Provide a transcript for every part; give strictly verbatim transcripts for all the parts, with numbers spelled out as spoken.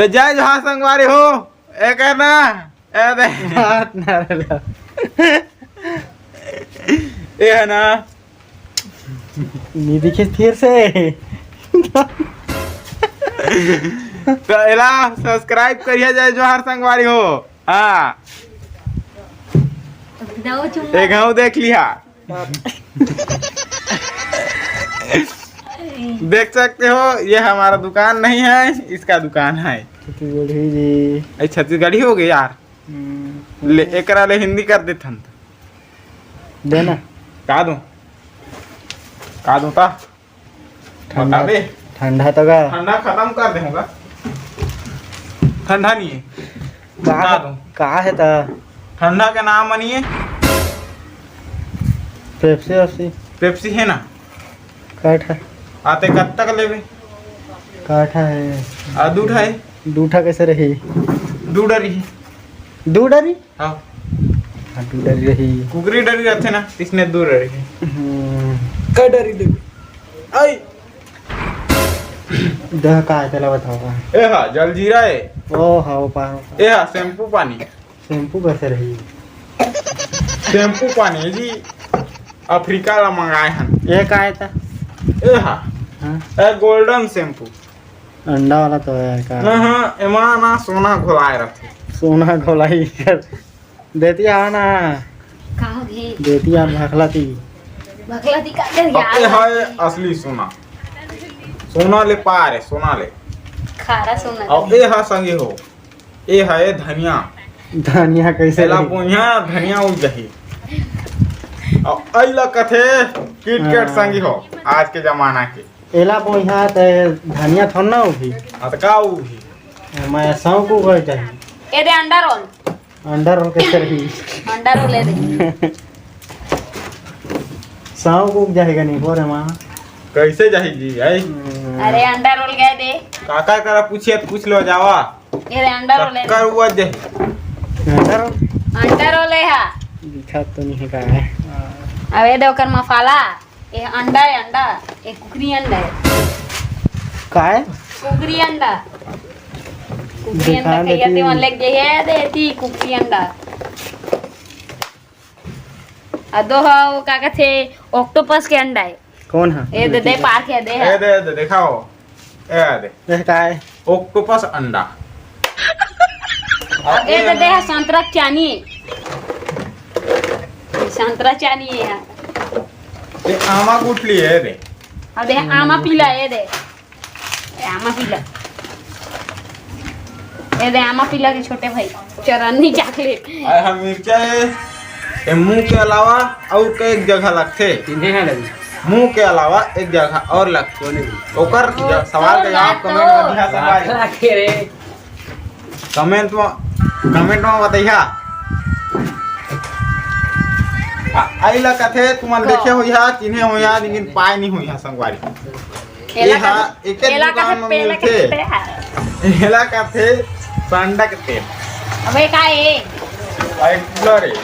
तो जय जोहार संगवारी हो, ए करना, ए दे। हाथ ना रे ला। ए है ना, नी दिखे फिर से। तो एला subscribe करिया, जय जोहार संगवारी हो। हाँ, दो चुम्मा। एक घाव देख लिया। देख सकते हो, ये हमारा दुकान नहीं है, इसका दुकान है। छत्तीसगढ़ी जी। अरे छत्तीसगढ़ी हो गई यार। हम्म। ले, एकरा ले हिंदी कर देथन त। देना। का दूं? का दूं ता? ठंडा, बता दे। ठंडा तो का? ठंडा खत्म कर दे होगा। ठंडा नहीं है। का, का दूं? का है ता? ठंडा के नाम नहीं है। पेप्सी वेप्सी। पेप्सी है ना? काठा। आते कब तक लेबे? काठा है। आ, दू ठा है। दू ठा कैसे रही? दू डरी। दू डरी? हाँ। हाँ, दू डरी रही। कुकरी डरी रहते ना, इसने दू डरी। हम्म। का डरी लेबे? आई। दह का है, चला बताओ का। ए हा, जलजीरा है। ओ हाँ, वो पा-, ए हा, शैम्पू पानी। शैम्पू कैसे रही? शैम्पू पानी जी, अफ्रीका ला मंगाए हन। ये का है ता? ए हा, हाँ? ए गोल्डन शैम्पू। अंडा वाला तो है का? हाँ, हाँ, एमा ना सोना घोलाए रथे। सोना घोलाई कर देती आ ना। का हो गई? देती आ भखला ती। भखला ती का कर अब यार? ए है असली सोना। सोना ले पार है, सोना ले। खारा सोना। अब ए हा संगी हो। ए है धनिया। धनिया कैसे एला रही? बोइहा, धनिया उग जाही। अब अइला कथे किटकैट हाँ। संगी हो, आज के जमाना के। एला बोइहा ते धनिया थोड़ ना उगी। हाँ, तो का उगी? मैं सौंक उग जाही। ए दे अंडा रोल। अंडा रोल कैसे रही? अंडा रोल ए दे। सौंक उग जाएगा नहीं, बोरे माँ। कैसे जाही जी, आई? हम्म। अरे अंडा रोल गए दे। काका करा पूछिए तो पूछ लो जावा। ये रे अंडा रोल है। शक्कर हुआ जे। अंडा रोल? अंडा रोल है हा। दिखा तो नहीं है का है। अब ये दे ओकर मसाला, ये अंडा है, अंडा, ये कुकरी अंडा है। का है? कुकरी अंडा। कुकरी अंडा दिखा खाइया देती। ते मन लेके जाइए, दे ती कुकरी अंडा। आ दो हा, वो का कथे, octopus के अंडा है। कौन है? ए दे, दे पार के दे ए हा। दे, दे, दिखाओ। ए दे। ये का है? Octopus अंडा। अब ए दे, दे हा, संतरा चानी। संतरा चानी है यार। ये आमा गुठली है दे। अब दे हा, आमा पीला है दे। ए, आमा पीला। ए दे, आमा पीला के छोटे भाई, चरन्नी chocolate। आय हम मिर्चा है, ये मुंह के अलावा और कई जगह लगथे। चिन्हे है लगी। मुंह के अलावा एक जगह और लगथे। ओकर ज-, सवाल के जवाब comment में दिहा सकवाई। रखे रे। Comment में, comment में बतैहा। आ, अइला कथे तुमन देखे होइहा, चिन्हे होइहा, लेकिन पाए नहीं होइहा संगवारी। एला एहा का, एके एला का दुकान म पेला मिलथे। के पेला। एला कथे सांडा के तेल। अबे का ए? आई cooler A.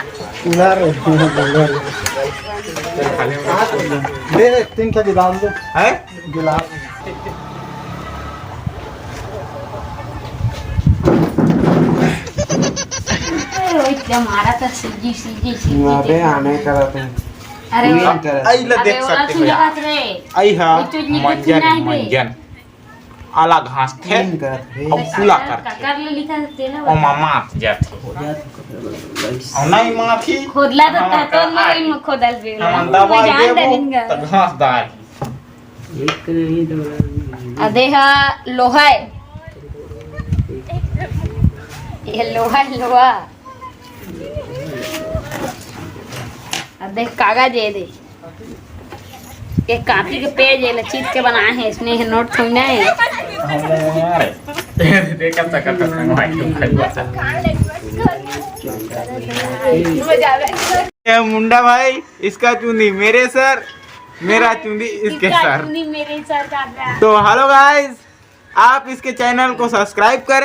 Cooler A, cooler A. दे, तीन ठा गिलास दे। हैं? गिलास। ए, रोहित के मारा त सीजी, सीजी, सीजी अबे देखा। आने करा तू। अरे तीन वो, तरह से। अइला अबे देख वो सकते सुन हो यार। बात रे। आई हा, वो चीज निकल मंजन, नहीं बे। मंजन। आला घास थे, तीन तरह से। और फूला कर थे। कर ले लिखा तेला और बता। मामा जात थे। हो जात थे। और नहीं माफी, खोदला तो हम ततो कर नहीं आए। खोदल बे। हम दवा जान देबो, डालिंगा। तो घास दार। एक नहीं दो। अदे हा लोहा है। ये लोहा है, लोहा। अब देख कागज है, दे। ये कॉपी के पेज है, चित के बनाए हैं इसने, ये नोट थोड़ी ना है। देख सकत हस भाई, तुम खरीदवा सकते। ये मुंडा भाई, इसका चुंदी मेरे सर, मेरा चुंदी इसके इसका सर। चुंदी मेरे सर का। तो हेलो गाइस, आप इसके चैनल को सब्सक्राइब करें।